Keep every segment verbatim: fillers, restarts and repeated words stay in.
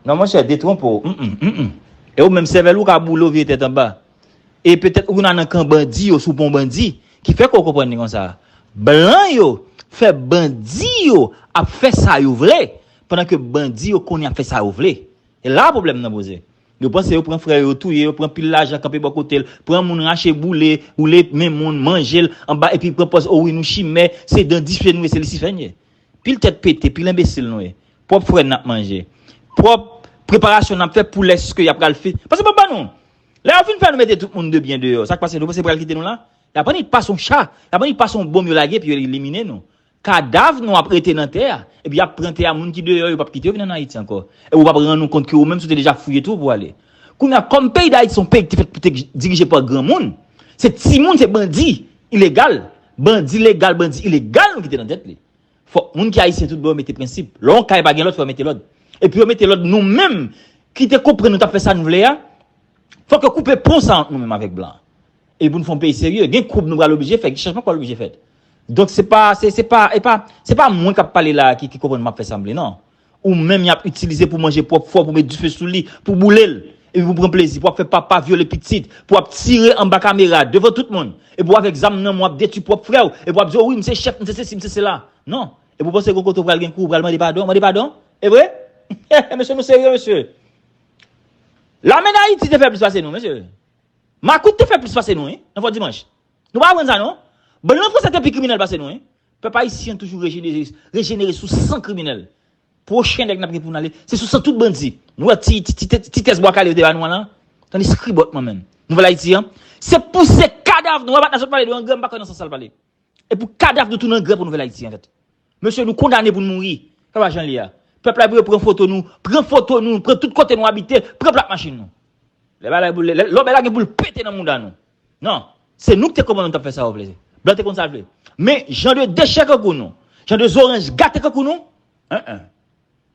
Non, monchè, detwonpe w. Mm, mm, mm, mm. E ou menm, sèvèl ou ka boule, w vire tèt anba. E petèt ou nan, nan kan bandi yo, si w pa yon bandi, ki fè ke w konprann li konsa. Blan yo fè bandi yo ap fè sa yo vle, pandan ke bandi yo konnen ap fè sa yo vle. E la pwoblèm nan poze. Yo panse yo pran frè yo, yo touye yo, pran pil lajan, kanpe bò kote l, pran moun, rache, boule, boule men moun, manje l anba, epi pran pòz, o wi, nou chimè, se dan dife nou ye, se Lisifè n ye. Pil tèt pete, pil enbesil nou ye. Pwòp frè n n ap manje. Pwòp preparasyon n ap fè pou lèske y ap pral fi-, paske papa nou, lè yo fin fè nou mete tout moun de byen deyò, sa k pase, nou panse yo pral kite nou la? Y ap annik pase yon cha, y ap annik pase yon bonm yo lage, epi yo elimine nou. Kadav nou ap rete nan tè a, epi y ap pran tè a, moun ki deyò yo p ap kite yo vin ann Ayiti ankò. Epi w p ap rann ou kont ke ou menm si w te deja fouye tou pou w ale. Kounye a, kòm peyi Dayiti se yon peyi ki te fèt pou te dirije pa granmoun, se timoun, se bandi ilegal, bandi legal, bandi ilegal nou kite nan tèt li. Fòk moun ki ayisyen tout bon yo mete prensip. Lè yon kay pa gen lòd, fò yo mete lòd. Epi yo mete lòd, nou menm ki te konprann nou t ap fè sa nou vle a, fòk yo koupe pon sa ant nou menm avèk blan. E pou n fè yon peyi serye, gen koub nou pral oblije fè, gen chanjman k pral oblije fèt. Donk se pa, se, se pa, e pa, se pa mwen k ap pale la ki, ki konprann m ap fè sa m vle, non. Ou menm y ap itilize pou manje pwòp frè w, pou met dife sou li, pou boule l, epi pou pran plezi, pou w ap fè papa vyole pitit, pou w ap tire anba kamera, devan tout moun, epi w avèk zam nan men w ap detwi pwòp frè w, epi w ap di, o wi, m se chèf, m se sesi, m se sela. Non. Epi w panse gon kote w pral gen kou, w pral mande padon, mande padon? E vre? Mesye, nou serye, mesye? Lame Dayiti te fè plis pase nou, mesye. Makout te fè plis pase nou, wi, nan Fò Dimanch. Nou pa konprann sa, non? Blan franse te pi kriminèl pase nou, wi. Pèp ayisyen toujou rejenere, rejenere sou san kriminèl. Pwochen nèg n ap gen pou n ale, se sou san tout bandi. Nou wè ti, ti, ti, ti tès bwa kale yo te ba nou an lan? Tande skribòt mwen menm. Nouvèl Ayiti an. Se pou se kadav nou, wè, maten sot pale de angrè, m pa kwè nan sans sa l pale. E pou kadav nou tounen angrè pou Nouvèl Ayiti an fèt. Mesye, nou kondane pou n mouri. Sa pa jan l ye a. Pèp la pou yo pran foto nou, pran foto nou, pran tout kote nou abite, pran plak machin nou. Lè bagay pou, lè, lè, lè bagay la gen pou l pete nan mouda nou. Non, se nou ki te konprann nou t ap fè sa yo vle. Blan te konn sa l vle. Men jan de dechè kankou nou, jan de zoranj gate kankou nou, en, en.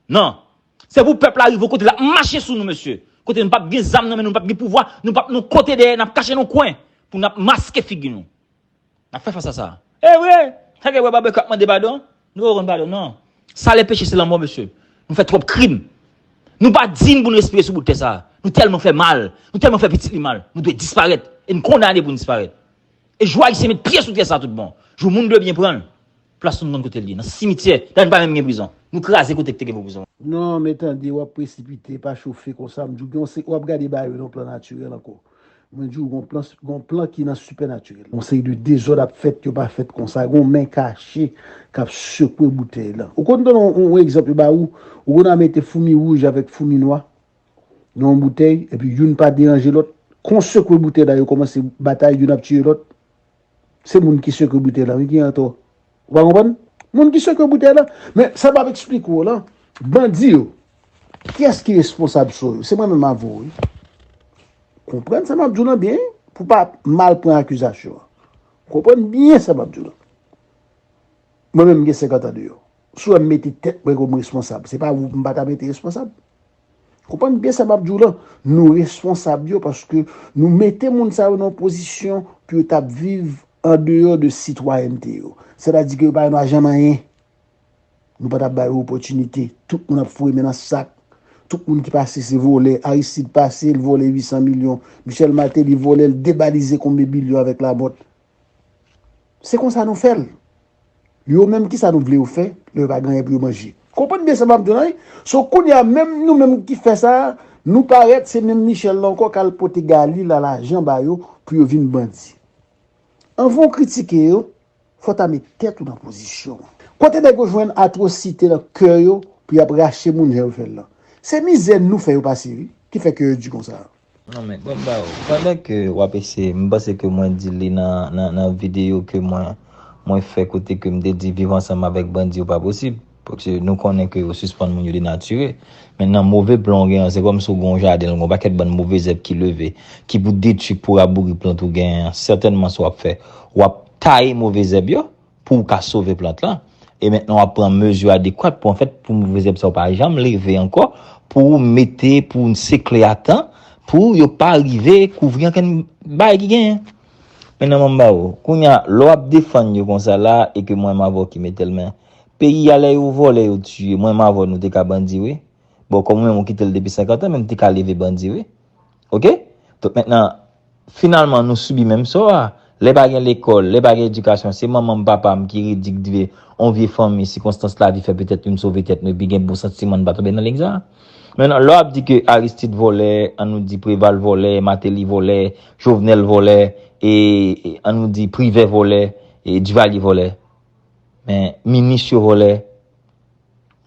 Non. Se pou pèp la rive yon kote l ap mache sou nou, mesye. Kote nou p ap gen zam nan men nou, nou p ap gen pouvwa, nou p ap nan kote dèyè, n ap kache nan kwen pou n ap maske figi nou. N ap fè fas a sa. E vre, sa gen wè babèk ap mande padon, nou poko konn padon, non. Salè peche se lanmò, mesye. Nou fè twòp krim. Nou pa diy pou n respire sou bout tè sa a. Nou tèlman fè mal, nou tèlman fè pitit li mal, nou dwe disparèt. E n kondane pou n disparèt. E jou Ayisyen met pye sou tè sa a tout bon, jou moun de byen pran l, plas nou n konn kote l ye, nan simityè, dayè n pa menm gen prizon. Nou kraze kote ki te gen pou prizon. Non, men tande, w ap presipite, pa chofe konsa. M di w, gen yon se, w ap gade bagay yo nan plan natirèl ankò. Mwen di w, gon plan, gon plan ki nan sipènatirèl. Yon seri de dezòd ap fèt, yo pa fèt konsa. Gon men kache k ap sekwe boutèy lan. Ou konn tande yon, yon egzanp yo ba ou, ou konn a mete foumi wouj avèk foumi nwa nan yon boutèy, epi youn pa deranje lòt. Kon sekwe boutèy la, yo kòmanse batay, youn ap tiye lòt. Se moun ki sekwe boutèy la, wi, ki antò. Ou pa konprann? Moun ki sekwe boutèy la. Men sa m ap eksplike w lan, bandi yo, kiyès ki responsab sò yo? Se mwen menm avè w, wi. Konprann sa m ap di w lan byen, pou w pa mal pran akizasyon an. Konprann byen sa m ap di w lan. Mwen menm, m gen senkant an deyò. Si w wè m mete tèt mwen kòm responsab, se pa ou pou m pa ta mete responsab. Konprann byen sa m ap di w lan. Nou responsab yo paske nou mete moun sa yo nan yon pozisyon pou yo t ap viv andeyò de sitwayènte yo. Sètadi ke yo pa gen dwa janm anyen. Nou pa t ap ba yo opòtinite. Tout moun ap foure men nan sak. Tout moun ki pase se vòlè. Aristide pase, l vòlè uit san milyon. Michel Martelly vòlè, l debalize konbyen bilyon avèk lamòt. Se konsa nou fè l. Yo menm, kisa nou vle yo fè lè yo pa gen anyen pou yo manje? Konprann byen sa m ap di w lan, wi. So, kounye a, menm nou menm ki fè sa a, nou parèt, se menm Michel la ankò k al pote Galil a lajan ba yo pou yo vin bandi. Anvan w kritike yo, fò w ta met tèt ou nan pozisyon an. Kote nèg yo jwenn atwosite nan kè yo pou y ap rache moun jan yo fè l lan? Se mizè nou fè yo pase, wi, ki fè kè yo di konsa a. Non, men, bon, ba, pandan ke w ap eseye, m panse ke mwen di li nan, nan, nan videyo ke mwen, mwen fè kote ke m te di viv ansanm avèk bandi yo pa posib. Paske nou konnen ke yo sispann moun yo denatire. Men nan move plan w gen an, se kòmsi w gen yon jaden, l gen yon pakèt bann move zèb ki leve, ki pou detwi, pou rabouri plant ou genyen an. Sètènman, sa w ap fè, w ap taye move zèb yo pou w ka sove plant lan. E mentnan w ap pran mezi adekwat pou, anfèt, pou move zèb sa yo pa janm leve ankò, pou w mete, pou w sekle a tan, pou yo pa rive kouvri ankenn bagay ki genyen. Men nan manm ba ou, kounye a, lè w ap defann yo konsa la, e ke mwen m avè w ki mete l, men peyi a, lè yo vòlè, yo tiye, mwen m avè w, nou te ka bandi, wi. Bon, kòm ou menm ou kite l depi senkant an, men m te ka leve bandi, wi. Oke? Donk, mentnan, finalman, nou sibi menm sò a. Lè pa gen lekòl, lè pa gen edikasyon, se manman m, papa m ki redi, ki di yon vye fanmi, sikonstans lavi fè petèt nou sove tèt nou, epi gen bon santiman n pa tonbe nan nèg sa. Mentnan, lè w ap di ke Aristide vòlè, an nou di Preval vòlè, Martelly vòlè, Jovenel vòlè, e, e an nou di Privè vòlè, e Duvalier vòlè. Men, minis yo vòlè.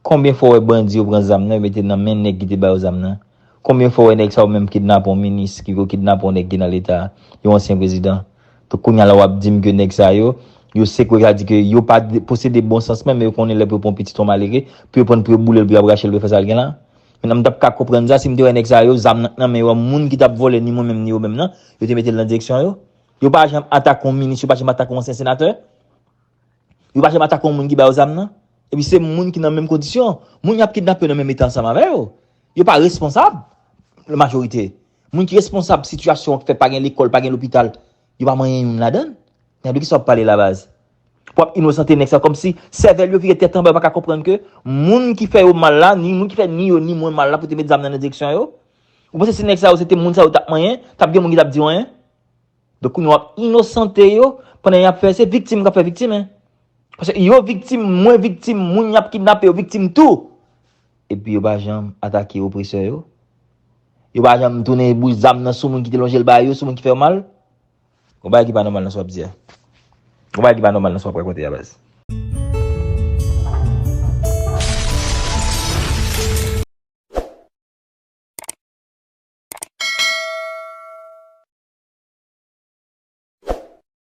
Konbyen fwa w wè bandi yo pran zam nan, yo mete nan men nèg ki te ba yo zam nan? Konbyen fwa w wè nèg sa yo menm kidnape yon minis, ki yo kidnape yon nèg ki nan leta, yon ansyen prezidan? Donk, kounye a la w ap di m ke nèg sa yo, yo sekwe, sa di ke yo pa de- posede bon sans menm, men yo konnen lè pou yo pran pitit yon malere, pou yo pran l, pou yo boule l, pou yo ap rache l, pou yo fè sa l gen la. Mentnan, m t ap ka konprann sa si m te wè nèg sa yo, zam nan nan men yo, moun ki t ap vòlè, ni mwen menm, ni yo menm nan, yo te mete l nan direksyon yo. Yo pa janm atake yon minis, yo pa janm atake yon ansyen senatè. Yo pa janm atake yon moun ki ba yo zam nan. Epi se moun ki nan menm kondisyon. Moun y ap kidnape yo nan menm eta ansanm avè yo. Yo pa responsab, majorite. Moun ki responsab sitiyasyon an ki fè pa gen lekòl, pa gen lopital, yo pa manyen youn ladan l. Men de kisa w ap pale la, baz? Pou w ap inosante nèg sa, kòmsi sèvèl yo vire tèt anba, yo pa ka konprann ke moun ki fè yo mal la, ni moun ki fè ni yo, ni mwen mal la, pou te met zam nan nan direksyon yo. Ou panse si nèg sa yo, se te moun sa yo t ap manyen, t ap gen moun ki t ap di yo anyen? Donk, kounye a w ap inosante yo, pandan y ap fè, se viktim k ap fè viktim, en. Paske yo viktim, mwen viktim, moun y ap kidnape yo viktim tou. Epi yo pa janm atake opresè yo. Yo pa janm tounen boul zam nan sou moun ki te lonje l ba yo, sou moun ki fè yo mal. Yon bagay ki pa nòmal nan sa w ap di a. Yon bagay ki pa nòmal nan sa w ap rakonte a, baz.